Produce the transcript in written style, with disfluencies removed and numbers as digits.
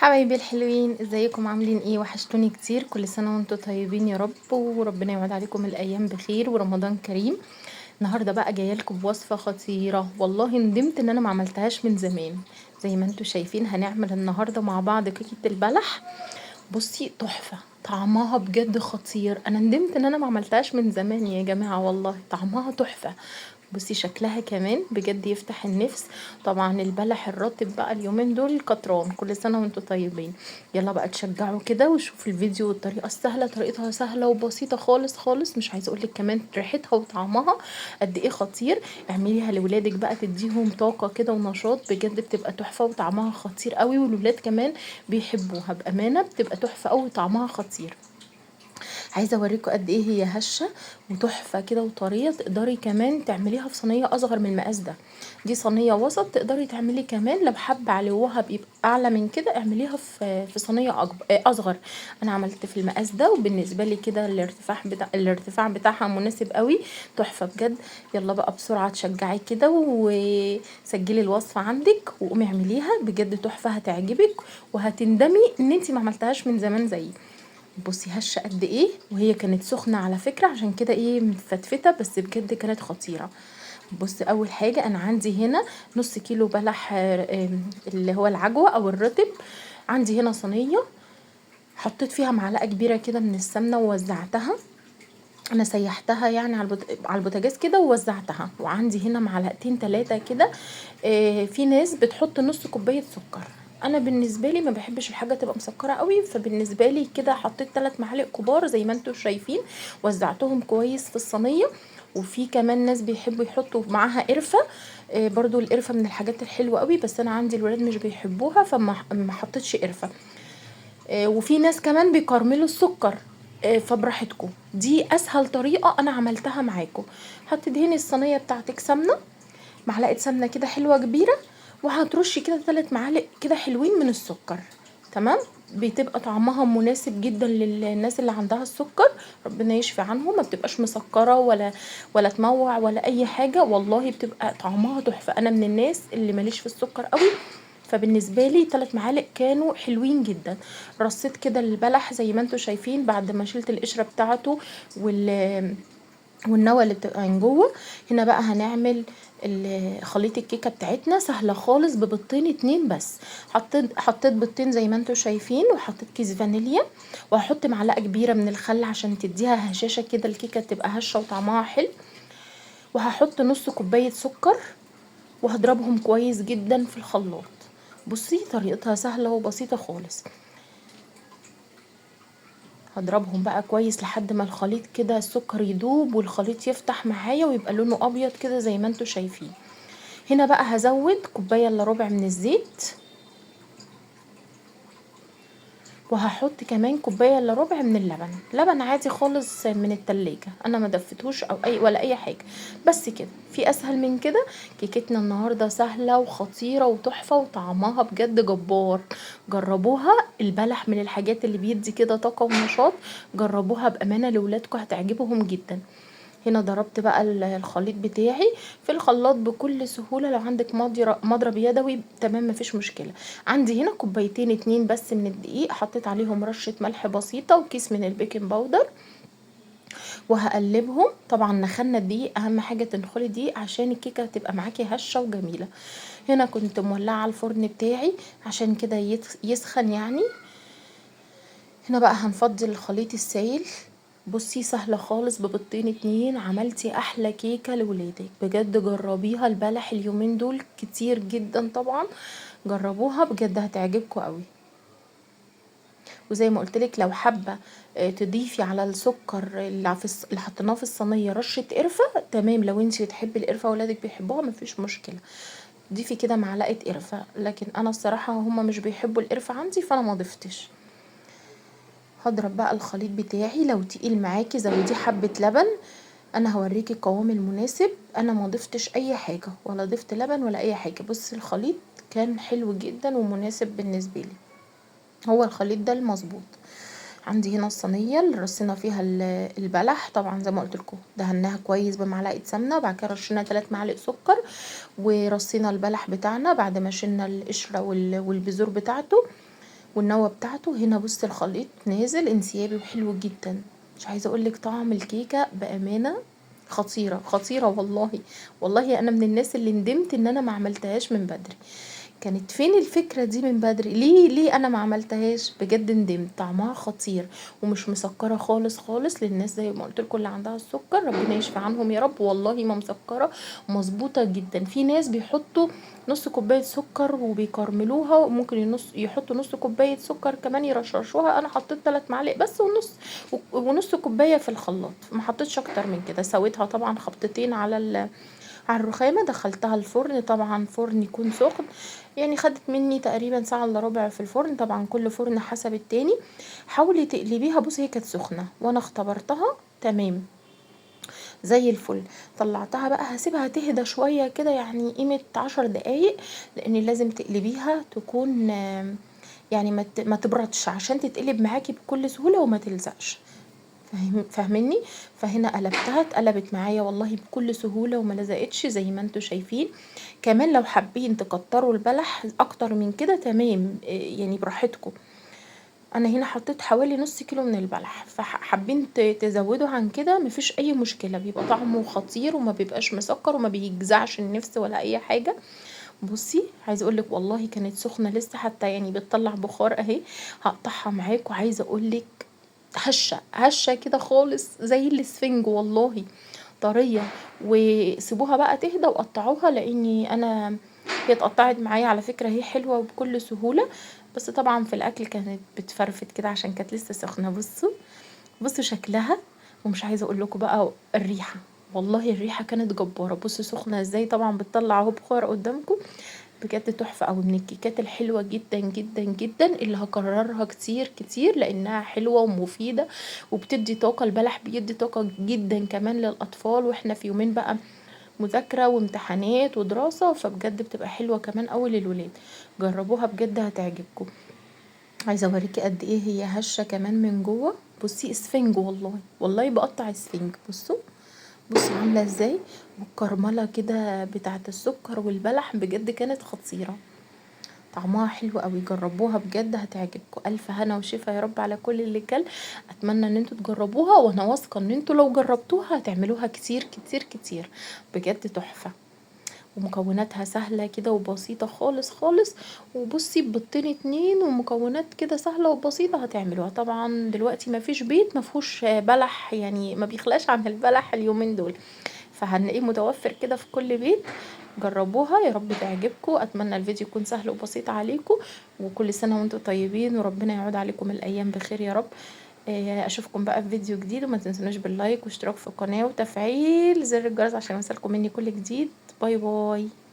حبايبي الحلوين، ازيكم؟ عاملين ايه؟ وحشتوني كتير. كل سنة وانتم طيبين يا رب، وربنا يعود عليكم الايام بخير ورمضان كريم. النهارده بقى جاية لكم بوصفه خطيرة، والله ندمت ان انا ما عملتهاش من زمان. زي ما انتم شايفين هنعمل النهارده مع بعض كيكة البلح. بصي تحفة، طعمها بجد خطير. انا ندمت ان انا ما عملتهاش من زمان يا جماعة، والله طعمها تحفة. بصي شكلها كمان بجد يفتح النفس. طبعا البلح الرطب بقى اليومين دول كتران. كل سنة وانتم طيبين. يلا بقى تشجعوا كده وشوفوا الفيديو والطريقة السهلة. طريقتها سهلة وبسيطة خالص خالص، مش عايزه اقولك كمان ريحتها وطعمها قد ايه خطير. اعمليها لولادك بقى تديهم طاقة كده ونشاط، بجد بتبقى تحفة وطعمها خطير قوي، والولاد كمان بيحبوها بامانه، بتبقى تحفة قوي وطعمها خطير. عايزه اوريكم قد ايه هي هشه وتحفه كده وطريه. تقدري كمان تعمليها في صينية اصغر من المقاس ده، دي صينية وسط. تقدري تعملي كمان لو حابة علوها بيبقى اعلى من كده، اعمليها في صينية اصغر. انا عملت في المقاس ده وبالنسبة لي كده الارتفاع بتاعها مناسب قوي، تحفة بجد. يلا بقى بسرعة تشجعي كده وسجلي الوصفة عندك وقومي اعمليها، بجد تحفة هتعجبك وهتندمي ان انتي ما عملتهاش من زمان زيي. بصي هشه قد ايه، وهي كانت سخنة على فكرة، عشان كده ايه مفتفته، بس بجد كانت خطيرة. بصي اول حاجة انا عندي هنا نص كيلو بلح، اللي هو العجوه او الرطب. عندي هنا صينية حطيت فيها معلقه كبيرة كده من السمنة ووزعتها، انا سيحتها يعني على البوتاجاز كده ووزعتها. وعندي هنا معلقتين 3 كده. في ناس بتحط نص كوباية سكر، انا بالنسبة لي ما بحبش الحاجة تبقى مسكره قوي، فبالنسبه لي كده حطيت 3 معالق كبار زي ما انتم شايفين، وزعتهم كويس في الصينية. وفي كمان ناس بيحبوا يحطوا معاها قرفه، برضو القرفه من الحاجات الحلوة قوي، بس انا عندي الولاد مش بيحبوها فما حطيتش قرفه. وفي ناس كمان بيكرملوا السكر، فبراحتكم. دي اسهل طريقه انا عملتها معاكم. هتدهني الصينية بتاعتك سمنه، معلقه سمنه كده حلوة كبيرة، وهترشي كده 3 معالق كده حلوين من السكر، تمام؟ بتبقى طعمها مناسب جدا للناس اللي عندها السكر، ربنا يشفي عنهم. ما بتبقاش مسكره ولا تموع ولا اي حاجة، والله بتبقى طعمها تحفة. انا من الناس اللي ماليش في السكر قوي، فبالنسبه لي 3 معالق كانوا حلوين جدا. رصيت كده البلح زي ما انتم شايفين بعد ما شلت القشرة بتاعته والنوى اللي بتبقى من جوه. هنا بقى هنعمل خليط الكيكه بتاعتنا، سهلة خالص، ببيضتين 2 بس. حطيت بيضتين زي ما انتم شايفين، وحطيت كيس فانيليا، وهحط معلقه كبيرة من الخل عشان تديها هشاشة كده، الكيكه تبقى هشه وطعمها حلو. وهحط نص كوباية سكر، وهضربهم كويس جدا في الخلاط. بصي طريقتها سهلة وبسيطة خالص. هضربهم بقى كويس لحد ما الخليط كده السكر يدوب والخليط يفتح معايا ويبقى لونه ابيض كده زي ما انتم شايفين. هنا بقى هزود كوباية الا ربع من الزيت، وهحط كمان كوباية الا ربع من اللبن، لبن عادي خالص من التلاجة، انا ما دفتهوش او اي ولا اي حاجة. بس كده، في اسهل من كده؟ كيكتنا النهارده سهلة وخطيرة وتحفه وطعمها بجد جبار. جربوها، البلح من الحاجات اللي بيدي كده طاقة ونشاط، جربوها بامانه لولادكم هتعجبهم جدا. هنا ضربت بقى الخليط بتاعي في الخلاط بكل سهولة. لو عندك مضرب يدوي تمام مفيش مشكلة. عندي هنا كوبايتين 2 بس من الدقيق، حطيت عليهم رشه ملح بسيطة وكيس من البيكنج باودر، وهقلبهم. طبعا نخلنا الدقيق، اهم حاجة تنخلي الدقيق عشان الكيكه تبقى معاكي هشه وجميلة. هنا كنت مولعه الفرن بتاعي عشان كده يسخن يعني. هنا بقى هنفضي الخليط السايل. بصي سهلة خالص، ببيضتين 2 عملتي احلى كيكة لولادك، بجد جربيها. البلح اليومين دول كتير جدا طبعا، جربوها بجد هتعجبكم قوي. وزي ما قلتلك لو حابة، تضيفي على السكر اللي حطيناه في الصينية رشه قرفه، تمام. لو انتي بتحبي القرفه ولادك بيحبوها مفيش مشكلة، ضيفي كده معلقه قرفه، لكن انا الصراحة هما مش بيحبوا القرفه عندي فانا ما ضفتش. هضرب بقى الخليط بتاعي، لو تقيل معاكي زوديه حبه لبن، انا هوريكي القوام المناسب. انا ما ضفتش اي حاجة، ولا ضفت لبن ولا اي حاجة. بصي الخليط كان حلو جدا ومناسب بالنسبة لي، هو الخليط ده المظبوط. عندي هنا الصينية اللي رصينا فيها البلح، طبعا زي ما قلت لكم دهناها كويس بمعلقه سمنه، وبعد كده رشينا 3 معالق سكر، ورصينا البلح بتاعنا بعد ما شلنا القشرة والبذور بتاعته. والنوى بتاعته. هنا بصي الخليط نازل انسيابي وحلو جدا، مش عايزه اقولك طعم الكيكه بامانه خطيرة خطيرة والله. والله انا من الناس اللي ندمت ان انا ما عملتهاش من بدري. كانت فين الفكرة دي من بدري؟ ليه انا ما عملتهاش؟ بجد ندمت. طعمها خطير ومش مسكره خالص خالص. للناس زي ما قلت لكم اللي عندها السكر ربنا يشفي عنهم يا رب، والله ما مسكره، مظبوطة جدا. في ناس بيحطوا نص كوباية سكر وبيكرملوها، وممكن يحطوا نص كوباية سكر كمان يرشرشوها. انا حطيت 3 معالق بس ونص كوباية في الخلاط، ما حطيتش اكتر من كده. سويتها طبعا خبطتين على الرخامه، دخلتها الفرن، طبعا فرن يكون سخن، يعني خدت مني تقريبا ساعة الا ربع في الفرن. طبعا كل فرن حسب التاني. حاولي تقلبيها، بصي هي كانت سخنة وانا اختبرتها تمام زي الفل. طلعتها بقى هسيبها تهدى شوية كده، يعني قيمة 10 دقايق، لان لازم تقلبيها تكون يعني ما تبردش عشان تتقلب معاكي بكل سهولة وما تلزقش. فاهميني؟ فهنا قلبتها، اتقلبت معايا والله بكل سهولة وما لزقتش زي ما انتوا شايفين. كمان لو حابين تكتروا البلح اكتر من كده تمام، يعني براحتكم. انا هنا حطيت حوالي نص كيلو من البلح، فحابين تزودوا عن كده مفيش اي مشكلة، بيبقى طعمه خطير وما بيبقاش مسكر وما بيجزعش النفس ولا اي حاجة. بصي عايزه اقولك والله كانت سخنة لسه، حتى يعني بتطلع بخار اهي. هقطعها معاكم، عايزه اقولك هشه هشه كده خالص زي الاسفنج والله، طرية. وسيبوها بقى تهدى وقطعوها، لاني انا هي اتقطعت معايا على فكرة، هي حلوة وبكل سهولة، بس طبعا في الاكل كانت بتفرفت كده عشان كانت لسه سخنة. بصوا شكلها، ومش عايزه اقول لكم بقى الريحة، والله الريحة كانت جبارة. بصوا سخنة ازاي، طبعا بتطلع اهو بخار قدامكم، بجد تحفة قوي. من الكيكات الحلوة جدا جدا جدا اللي هكررها كتير كتير، لانها حلوة ومفيدة وبتدي طاقة. البلح بيدي طاقة جدا كمان للاطفال، واحنا في يومين بقى مذاكرة وامتحانات ودراسة، فبجد بتبقى حلوة كمان قوي للولاد. جربوها بجد هتعجبكم. عايزه اوريكي قد ايه هي هشه كمان من جوه. بصي اسفنج والله، والله بقطع اسفنج. بصوا عامله ازاي، والكرمله كده بتاعه السكر والبلح بجد كانت خطيرة، طعمها حلو قوي. جربوها بجد هتعجبكم. الف هنا وشفا يا رب على كل اللي كل. اتمنى ان انتوا تجربوها، وانا واثقة ان انتوا لو جربتوها هتعملوها كتير كتير كتير، بجد تحفة. ومكوناتها سهلة كده وبسيطة خالص خالص. وبصي ببيضتين 2 ومكونات كده سهلة وبسيطة هتعملوها. طبعا دلوقتي مفيش بيت مفهوش بلح، يعني ما بيخلاش عن البلح اليومين دول، فهنلاقيه متوفر كده في كل بيت. جربوها يا رب تعجبكم. اتمنى الفيديو يكون سهل وبسيط عليكم، وكل سنة وانتم طيبين، وربنا يعود عليكم الايام بخير يا رب. اشوفكم بقى في فيديو جديد، وما تنسوناش بال like واشتراك في القناة وتفعيل زر الجرس عشان يوصلكم مني كل جديد. bye bye.